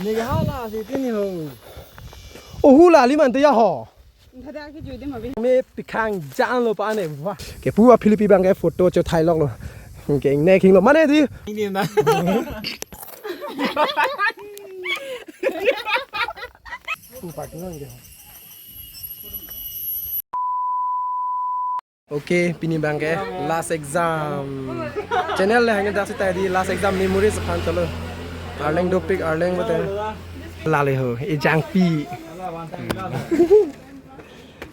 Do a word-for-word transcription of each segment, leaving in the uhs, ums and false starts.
Nega hala si tini ho. Ohu la ali mante ya ho. Dada ke jui de ma bi. Me pikhang jan lo pa ne. Wah. Kepu aphilipi abang ke photo chothailok lo. Ke ne khing lo mane di. Ini na. Pu pa ke nang de. Okay, pini abang ke last exam. Channel le hanya daksi tadi last exam memories khan chalo. Arleng dopik, Arleng bote. Lale ho, e jangpi.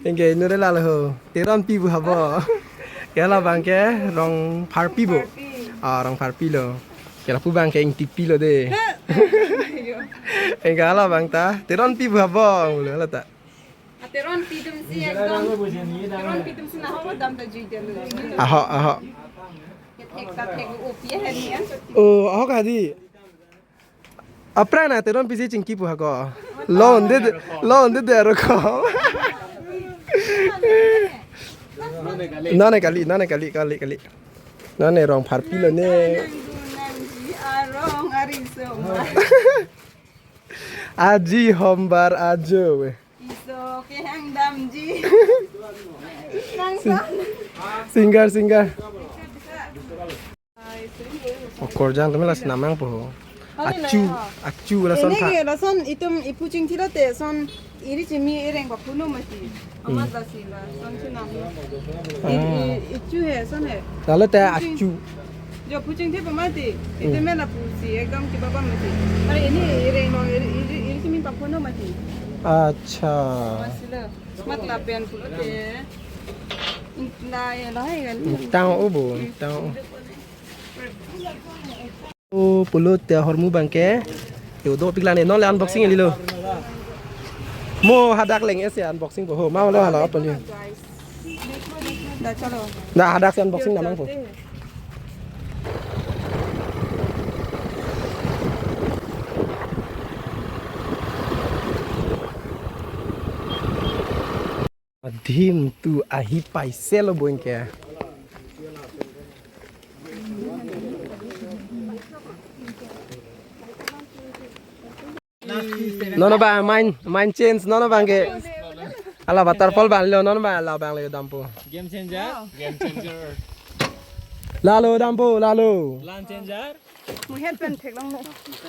Engke nure lale ho. Teronpi pu habo. Ke la abang ke Rongpharpi bo. Ah, Rongpharpi lo. Ke lapu abang ke Ingtipi lo de. Engke la abang ta. Teronpi pu habo. Lo ta. Ateronpi atum si ekdom. Teronpi atum si nahok dam ta jui jalo. Ahok, ahok. Kethek ta thek o pi ahem ni an. Oh, ahok hadi. Aphrang na teronpi si chingki pu hako. Lon de, lon de de roko. Nane kali, nane kali, kali, kali. Nane Rongpharpi lo ne. Nang nang ji arong ari so ma. Aji hombar ajo we. Iso kehang damji. Nang Sing-, sang. Singer, singer. Okorjang tumi lasi namang po. Achu, achu lason ini tha. Ke lason itum ipu chingthi lote son iri chimi ireng papuno mati. Amat lasi lason chunam. Ah. I, i, ichu he son he. Lalo te ipu ching-, achu. Jo pu chingthi pa mati. Hmm. Ite mela pusi ekdom kiba ba mati. Are ini ireng long iri, iri, iri chimi papuno mati. Acha. Masila. Mat lapen pulote. Na ya lahai kan. Tang o bo, tang o. O pulote ahormu abang ke. Yo dopik lang ne non le unboxing lilo. Mo hadak leng ese unboxing bo ho. Ma lo hala apa ni? Da chalo. Da hadak si unboxing namang po. Adim tu ahi paise lo boing ke. Nono ba mind, mind change nono abang ke. Ala waterfall abang lo nono ba la abang le dampo. Game changer. Game changer. Lalo dampo lalo. Lan changer. Mu head pen thek long lo.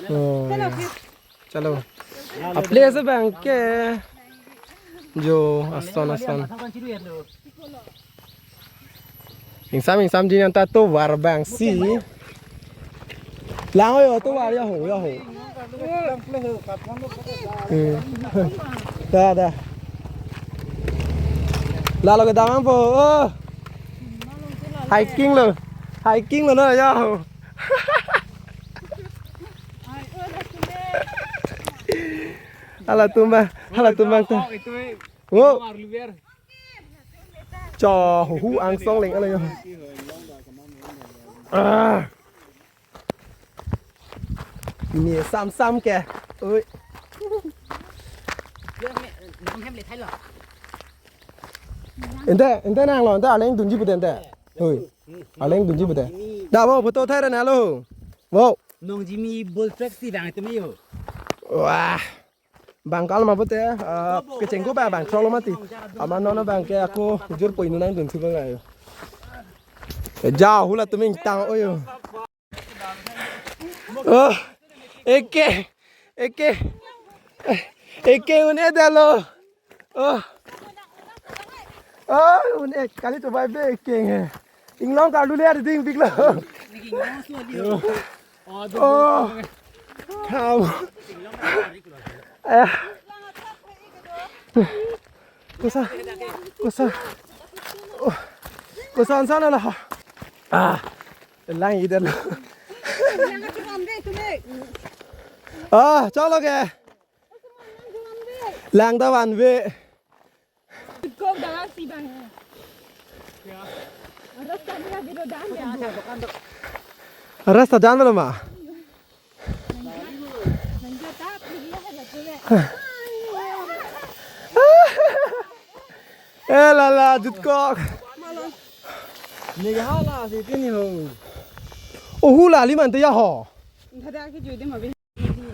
Oh. Hello, ya. Chalo. A place abang ke. Jo, ason, ason. Ingsam, ingsam jin anta tovar abang si. Lang yo, tovar ya ho, ya ho. Hmm. Da, da. Lalo ke damang po. Oh. Hiking lo. Hiking lo na ya ho. Hala tumbang, hala tumbang ta. Wo. Cho hu angsong leng ala yo. Ah. Ini sam sam ke. Oi. Ente, ente nang lo, ente arleng dunji pute ente. Oi. Arleng dunji pute. Da bo photo thai ra na lo. Bo. Nong jimi ball track si bang tumi yo. Wah. Bang kal ma pute, ah, kechengko ba bang throk lo mati. Ama nono abang ke ako jur poi nunang dun si bang ayo. Ja hula tuming tang oyo. Oh, eke, eke, eke un-e dalo. Oh, oh, un-e kali to bai be eke nge. Inglong karlu le ding big lo. Oh, kam. Eh. Kosa, kosa. Oh, kosa ansan ala. Ah. Lang idet lo. Ah, chalo ke. Lang ta van ve. Kok dah si bang. Rasta dia video dan ya. Rasta jan lo ma. Eh la la jutkok. Nega hala si tini ho. Ohu la ali mante ya ho. Dada ke jui de ma bi.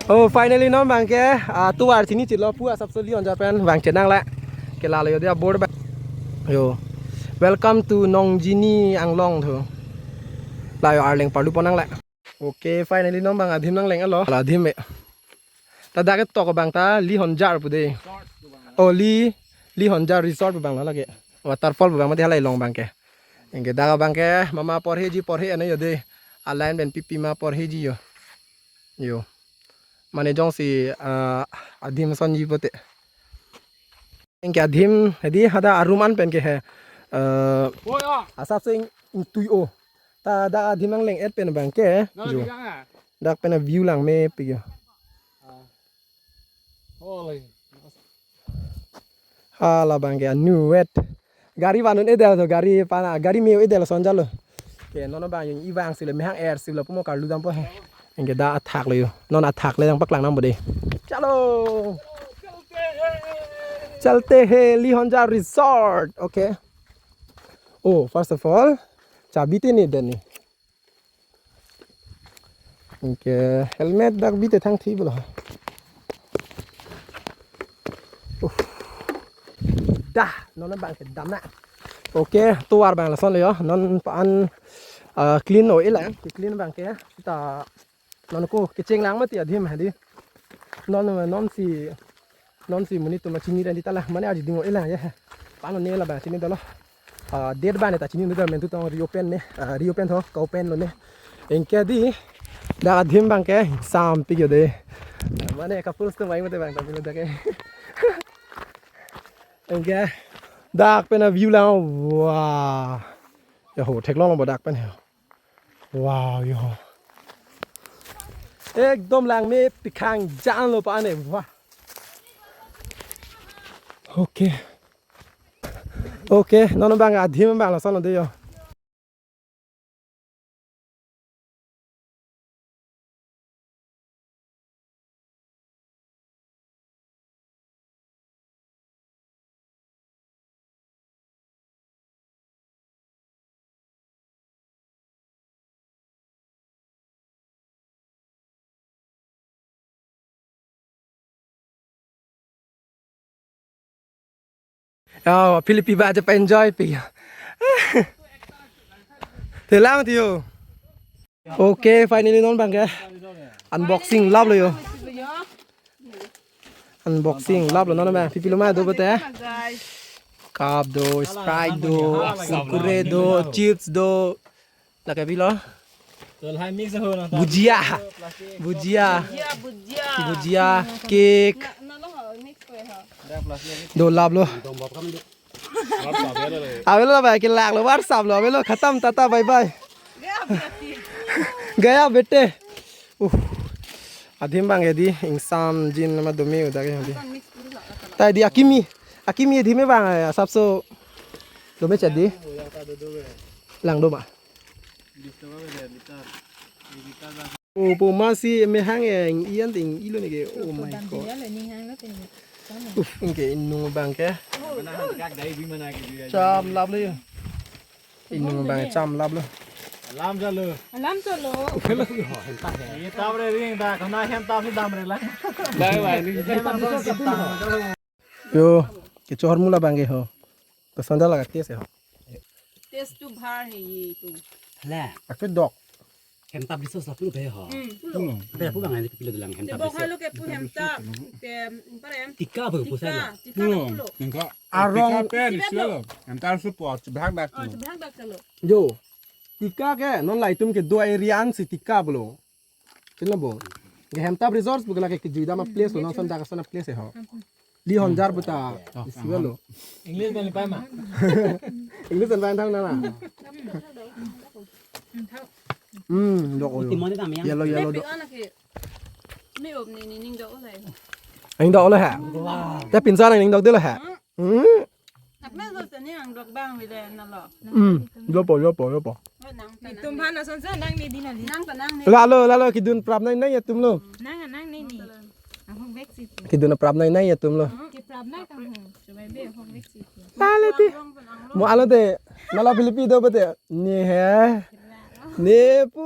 Oh, finally non abangke, ah, tovar chini chilo pu asapso Lihonjar pen vangche nangle. Ke lalo yo dia board abang. Yo. Welcome to Nongjini Anglong thu. La yo arleng parlu pon nangle. Okay, finally non abang adim nangleng alo. La adim me. Ta dak ketok abang ta Lihonjar pu de. Oh, Li, Lihonjar Resort pu abang lo lake. Waterfall pu abang mati halai along abangke. Anke dak abangke mama porheji porhe ana yo de. Aline pen pipi ma porheji yo. Yo. Mane jongsi, ah, adim sonji pote. Anke adim, hedi hadak arum an pen ke he. Eh, asapso ing, ingtui o. Ta dak adim nangleng-et pen abangke. Yo. Dak pen a-view langmepik yo. Hala abangke anu vet. Gari vanun-edetlo, gari pana, gari me-o-edetlo sonjalo. Ke non abang yung ivang silo, mehang er silo pumo karlu dampo he. Anke dak athak lo yo. Non athak le dang paklang nang bode. Chalo. Chalte he Lihonjar Resort. Okay. Oh, first of all, chabi te ne deni. Anke helmet dak bite thang thi bolo. Uh. Dah, non abangke damna. Okay, tovar abang lason lo yo. Non pa-an, ah, clean o-elang, clean abangke. Ta non ko kecheng lang mati adim hedi. Non non si Non si monit atum chini randi tala mane arjiding o-elang ya. Pano ne la abang chini dolo. Ah, date abang ne ta chini dolo, mentu tong reopen ne. Ah, reopen tho, ka-open lo ne. Anke di dak adim abangke sampik yo de. Mane couples atum mai mate abang ta pilo dak ke. Anke dak pen a-view lang, wah. Ya ho, theklong lo bo dak pen he. Wow, yo. Ekdom langmepik, khang jan lo pa ne. Wah. Okay. Okay, non abang adim abang lason lo de yo. Oh, Philippi ba aja pa-enjoy pi. Te lang tiyo. Okay, finally non abangke unboxing lap lo yo. Unboxing lap lo non abang. Pipi lo ma do bete. Cup do, Sprite do, Kurkure do, chips do. Lake bilo. Bhujia. Bhujia. Bhujia, bhujia. Bhujia, cake. Do lap lo. Avelo la bhai, kelak lo, WhatsApp lo, avelo, khatam, tata, bye bye. Gaya bete. Uh. Adim abang ya di, ingsam jin nama dome udah ke di. Tai di akimi, akimi adim abang ya, asapso dome chadi. Lang doma. Oh, po masi mehang ya, iyan ting ilo ne ke. Oh my God. Uf, anke inung abangke. Cham lap lo yo. Inung abang cham lap lo. Alam jalo. Alam jalo. Ye tab re ring da, kona hem tab si dam re lang. Bye bye ni. Yo, kecho hormu la abangke ho. To sandal laga taste ho. Taste tu bhar hai ye tu. Hala. Aku dok. Hem tab disos la pulu kahe ho. Hmm, pulu. Ada aku bang ini pilo dalang hem tab disos. Te bok halo ke pu hem tab. Te, apa ya? Tika apa pusat la? Tika, tika la pulu. Arong. Tika pe di silo. Hem tab su po, chibhak dak. Oh, chibhak dak chalo. Jo. Tika ke, non la itum kedo area an si tika pulo. Chilo bo. Ke hem tab resorts bukla ke kejui dam a place lo, non son dak son a place ho. Lihonjar puta. Isi lo. English dan pai ma. English dan pai thang na na. Hmm, dok o. Yellow, yellow dok. Aning dok lo ha. Ya pinsa aning dok de lo ha. Hmm. Apme lo tani ang dok bang bile na lo. Hmm. Yopo, yopo, yopo. Itum bhan ason sa nang ne di na di. Nang ta nang ne. Lalo, lalo kidun prap nai nai ya tum lo. Nang nang ne ni. Ahok vek si. Kidun prap nai nai ya tum lo. Ki prap nai kam ho. Chubai be ahok vek si. Lalo ti. Mo alo de. Nala Philippi do bete. Ni he. Ne pu,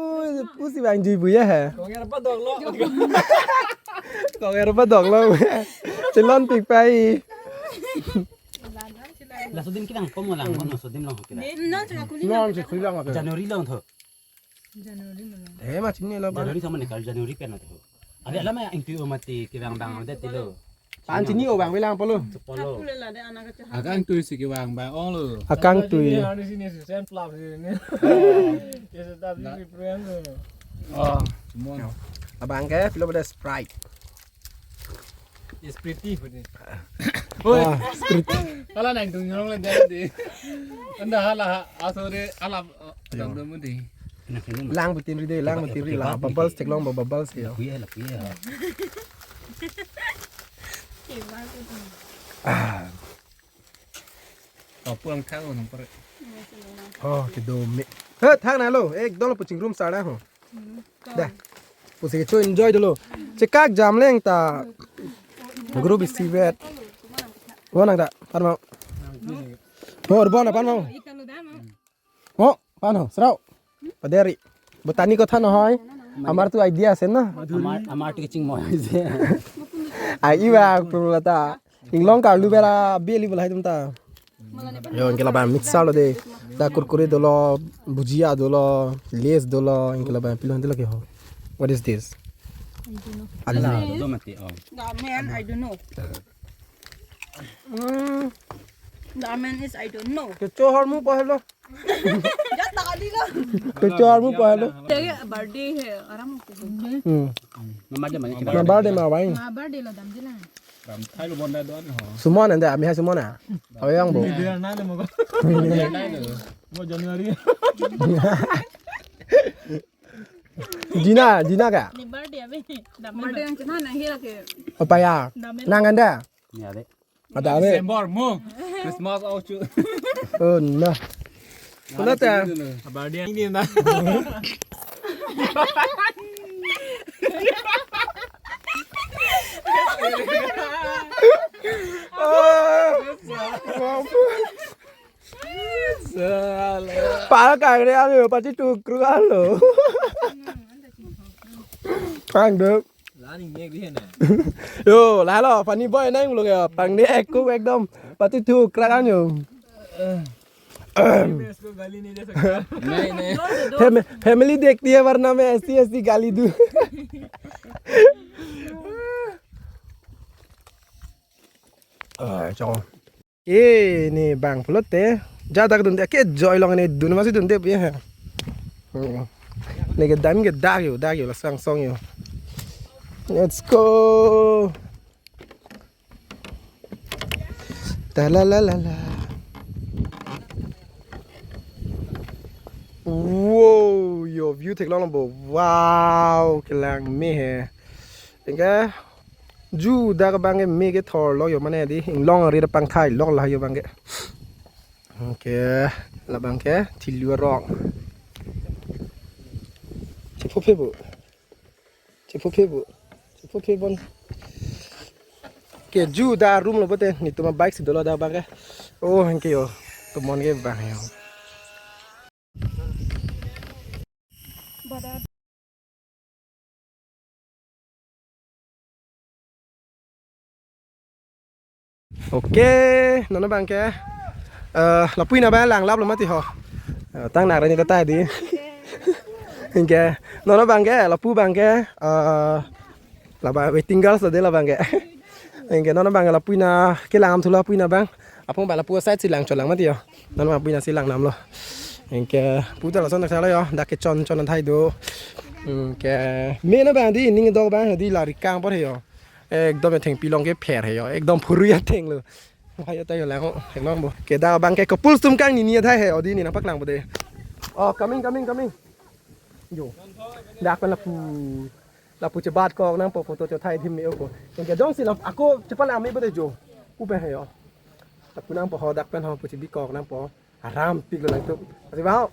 pusi vangjuipo ya he. Kong er padok lo. Kong er padok lo. Chelonpik pai. Laso adim kevang pom lang, mo laso adim long kevang. Non si kulang apa? January long tho. January long. Eh, ma chini lo. January sama ne kali January pen tho. Ave alam ingtui o mati kevang bang det tilo. Pan chini o bang velang polo. Polo. Akangtui si kevang bang ong lo. Akangtui. Ini sini si sen plus ini. Ya, sudah beli friend. Oh, semua. Abang ke pilo pada Sprite. Is pretty puni. Ah, Sprite. Hala nangdungrong le dia di. Anda hala asore hala dong dong di. Lang putin ri de, lang putin ri la. Bubbles theklong bo, bubbles ya. Lapu ya, lapu ya. Ah. Papu angkang nang pare. Oh, kedo me. He, thang na lo. Ekdom lo pu chingrum sar na ho. Dah. Pusi kecho enjoy dolo. Chekak jam leng ta. Guru bisi vet. Wan nang da, pan mau. Mo, rebon pan mau. Mo, pan ho, serau. Paderi. Botani kotha no hoi. Amar tu idea sen na. Amar, amar tu keching mo je. Ai iwa purulata. Inglong karlu bera beli bolai tum ta. Yo, ingke labang mixer lo de. Da kurkure dolo, bhujia dolo, Lays dolo, ingke labang pilon dolo ke ho. What is this? I don't know. Alu. Ala, do mati, oh. Ramen, I don't know. Hmm. Ramen is I don't know. Kecho hormu pa helo. Jat tak adi lo. Kecho hormu pa helo. Jadi birthday he, aram ko. Hmm. Nama dia mana? Nama birthday ma wain. Nama birthday lo dam jila. Ram thai lo bonda don ho. Sumon ande, ami hai sumon a. Awe yang bo. Dia na le mo ko. Dia na le. Mo January. Jina, Jina ka? Ni birthday abe. Birthday yang cina na hira ke. Apa ya? Nang anda? Ni ade. Ada ade. December mo. Christmas au chu. Oh, nah. Kuna ta? Birthday ini na. Ah. Pal kangre alo, pati tukruk alo. Ang dek. Lani ngek di hena. Yo, lalo, funny boy nang lo ya. Pang ni ekuk ekdom. Pati tukruk an yo. मैं इसको गाली नहीं दे सकता। नहीं, नहीं। Fam-, family देखती है वरना मैं ऐसी ऐसी गाली दूं। Ah, chong. Eh, ne bang pulote. Jadak dunde ke joy long ne dun masi dunde ye he. Hmm. Ne ke dam ke dak yo, dak yo la sang song yo. Let's go. Ta la la la la. Wow, yo view theklong bo. Wow, kelang me he. Ingke ju dak abang ke me kethor lo yo mane di inglong ari pangthai lo la yo abang ke. Ingke labang ke thilu arong. Chepho phe bo. Chepho phe bo. Chepho phe bon. Ke ju da room lo bote netum abike si dolo dak abang ke. Oh, ingke yo. Tomon ke bang yo. Oke, non abang ke, eh, lapu-i na abang langlap lo mati ho. Eh, tang nak rani datai di. Ingke, non abang ke, lapu abang ke, eh, laba waiting girls lo de labang ke. Ingke, non abang ke lapu-i na, kelang am thu lapu-i na abang. Apung ba lapu side si lang cholang mati yo. Non ma pina si lang nam lo. Ingke puta lason tak sala yo. Dak ke chon chon thai do. Ingke me na bang di ning dok bang di lari kang por he yo. Ekdom ya thengpi long ke pher he yo. Ekdom phurui ya theng lo. Hai yo ta yo lang ho. Theng long bo. Ke dak abang ke couples atum kang ni ni thai he. Odi ni nangpaklang bo de. Oh, coming, coming, coming. Jo. Dak pen lapu. Lapu chebat kok nangpo photo chothai adim me-o ko. Ingke jongsi la ako chepalang me bo de jo. Upe he yo. Lapu nangpo ho dak pen ho pu chebi kok nangpo. Aram pik lo lang tu. Asi ba ho.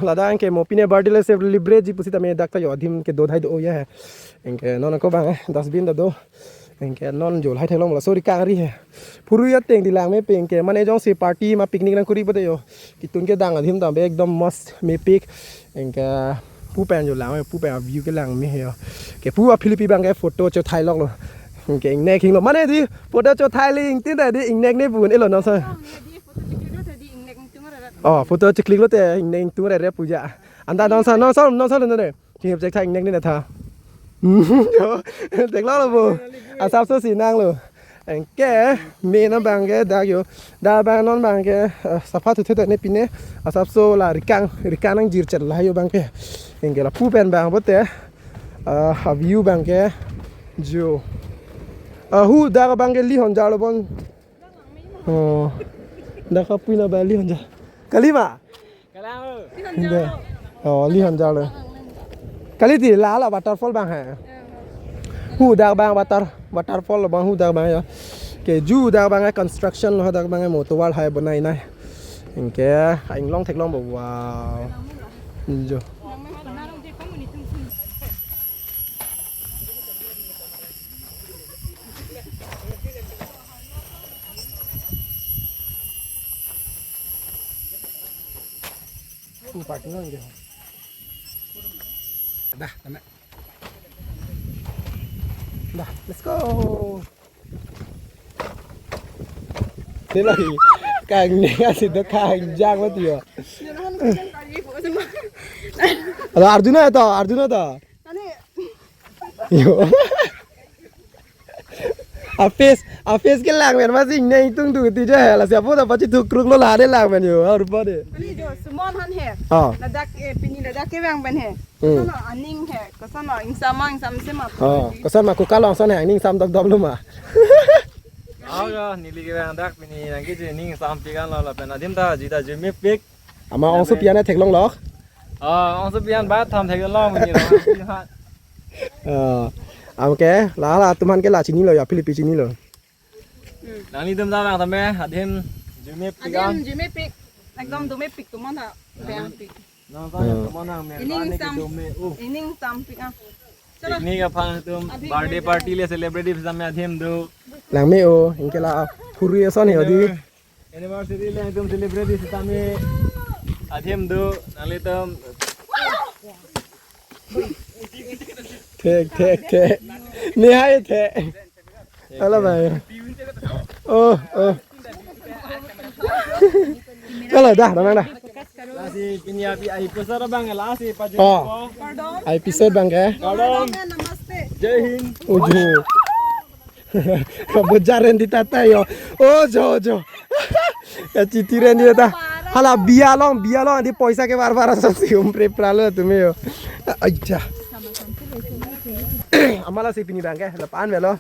Ladak ingke mo pine birthday le celebrate ji pusitame dak ta yo adim ke do thai do ya he. Ingke non ako bang, eh, dustbin ta do. Ingke non jo lahai theklong la sori kangri he. Phurui ateng di lang mepik ingke mane jongsi party ma picnic nangkuri pute yo. Ketun kedang adim ta be ekdom mast mepik. Anke pu pen jo lang, pu pen view kelang me yo. Ke pu aphilipi abang ke photo chothailoklo. Anke ingnek hinglo. Mane di photo chothai le ingtin ta di ingnek ne pun elo nonsa. Oh, photo chiklik lote ingnek ingtung rere puja. Anta nonsa, nonsa, nonsa lo ne. King chek tha ingnek ne tha. Jo, theklonglo bo. Asapso si nanglo. Anke me non abang ke dak yo. Dak abang non abang ke, eh, sapha thuthu ta ne pine. Asapso la rikang, rikang nangjirchet la yo abang ke. Anke lapu pen abang pulote, eh, a view abang ke jo. Eh, hu dak abang ke Lihon Jarlo bon. Oh. Dak apui na abang Lihon Jar. Kali ma? Kalang lo. Hindi. Oh, Lihon Jarlo. Kali di la la waterfall abang he. Hu dak abang water, waterfall abang hu dak abang yo. Ke ju dak abang construction lo dak abang motor wall hai bonai nai. Anke inglong theklong bo, wow. Jo. Empat nang dia. Dah, kena. Dah, let's go. Dia lagi kang ni kasih tu kang jang mati ya. Ada Arjuna to, Arjuna to. Yo. Apis, apis ke lang mer masing ne itung tu ti ja la siapa dapat itu kruk lo la de lang men yo, harus pada. Pini jo, semua han he. Ah. Ladak, eh, pini ladak ke bang ben he. Hmm. Koson aning he, koson ingsam ingsam se ma. Ah, koson ma kuka long son he, ingsam dok dok lo ma. Aw ya, neli ke bang dak pini nangke je ingsam pikan lo lapen adim ta jita jumi pik. Ama ongso pian theklonglo. Ah, ongso pian ba tham theklonglo muni lo. Ah, anke la la atum aphan ke la chinilo ya, aphilipi chinilo. Nanglitum ta bang tame adim jumi pik. Adim jumi pik. Ekdom dumi pik atum aphan ta. Bang pik. Nang ta atum aphan nang me. Ining sam. Dumi. Uh. Ining sam pik ah. Chalo. Picnic aphan atum, abhi birthday party le celebrate sitame adim do. Lang me o, anke la phuri ason he odi. Anniversary le atum celebrate sitame adim do, nanglitum. Thek, thek, thek. Nihai thek. Hala bang. Oh, oh. Hala dah, damang dah. Lasi pini api ai pusar bang lasi pajak. Oh. Pardon? Ai pisar bang ke? Pardon. Namaste. Jai Hind. Ojo. Bojar rendi tata yo. Ojo, ojo. Kachiti rendi ta. Hala biya along, biya along di poisa ke bar bar asap si umpre pralo tumi yo. Aja. Amala si pini bang ke, lapu-an avelo.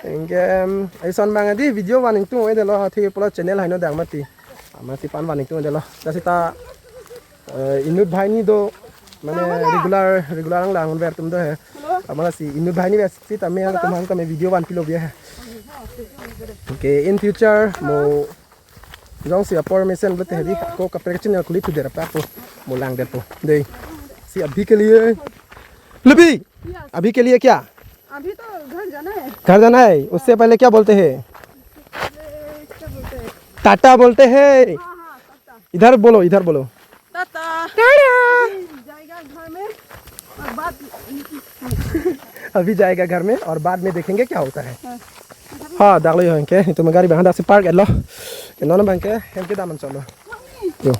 Anke, em, eson bang di video van ingtung ave dolo, athe pulo channel haino dang mati. Amatsi pan van ingtung ave dolo. Lasi ta, eh, inut banghini do, mane regular, regular lang lang ver atum do he. Amatsi inut banghini ves sitame atum aphan tame video van pilo biya he. Okay, in future mo jongsi apor mesen pulote hedi ako kaprek channel kuli thu der apa ako mo lang der po. Dei. Si abhi ke liye. Lebih. Yes. अभी के लिए क्या? अभी तो घर जाना है। घर जाना है? उससे पहले क्या बोलते हैं? पहले क्या बोलते हैं? टाटा बोलते हैं। हाँ, हाँ, टाटा। इधर बोलो, इधर बोलो। टाटा। टाटा। अभी जाएगा घर में और बाद अभी जाएगा घर में और बाद में देखेंगे क्या होता है। हाँ। Ha, dak lo yo anke, itum gari bang dak si park etlo. Ke non bang ke, hem kedam an cholo. Yo.